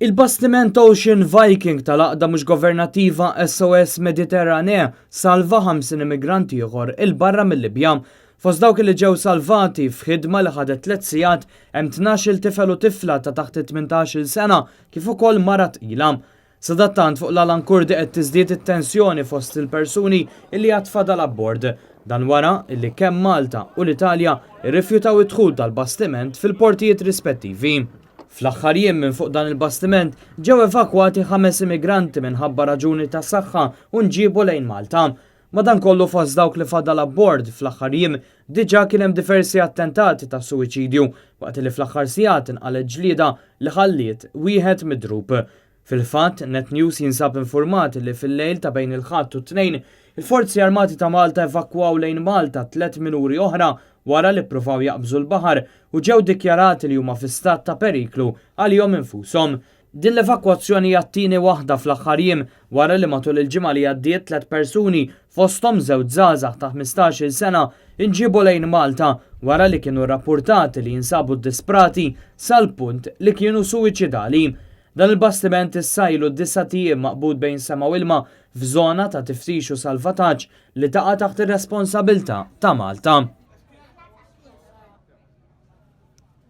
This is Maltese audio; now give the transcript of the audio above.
Il-bastiment Ocean Viking tal-għaqda mhux governattiva SOS Mediterranee salva 50 immigranti ieħor 'il barra mil-Libja. Fost dawk li ġew salvati f'ħidma li ħadet tliet sigħat hemm 12-il tifel u tifla ta' taħt it-18-il sena kif ukoll mara tqila. Sadattant fuq l-Alan Kurdi qed tiżdied it-tensjoni fost il-persuni illi għad fadal abbord. Dan wara illi kemm Malta u l-Italja irrifjutaw id-dħul tal-bastiment fil-portijiet rispettivi. Fl-aħħar jiem minn fuq dan il-bastiment ġew evakwati ħames immigranti minħabba raġuni ta' saħħa u nġiebu lejn Malta. Madankollu fost dawk li fadal abbord fl-aħħar jiem diġà kien hemm diversi attentati ta' suwiċidju waqt li fl-aħħar sigħat inqalgħet ġlieda li ħalliet wieħed midrub. Fil-fatt, Net News jinsab infurmat li fil-lejl ta' bejn il-Ħadd u t-Tnejn, il-Forzi Armati ta' Malta evakwaw lejn Malta tliet minuri oħra wara li ppruvaw jaqbżu l-baħar u ġew dikjarati li huma fi stat ta' periklu għalihom infushom. Din l-evakwazzjoni hija t-tieni waħda fl-aħħar jiem wara li matul il-ġimgħa li għaddiet tliet persuni fosthom żewġ żgħażagħ ta' 15-il sena inġiebu lejn Malta wara li kienu rrappurtati li jinsabu ddisprati sal-punt li kienu suwiċidali. Dan il-bastiment issa ilu disat ijiem maqbud bejn sema u ilma f'żona ta' tiftix u salvataġġ li taqa' taħt ir-responsabilità ta' Malta.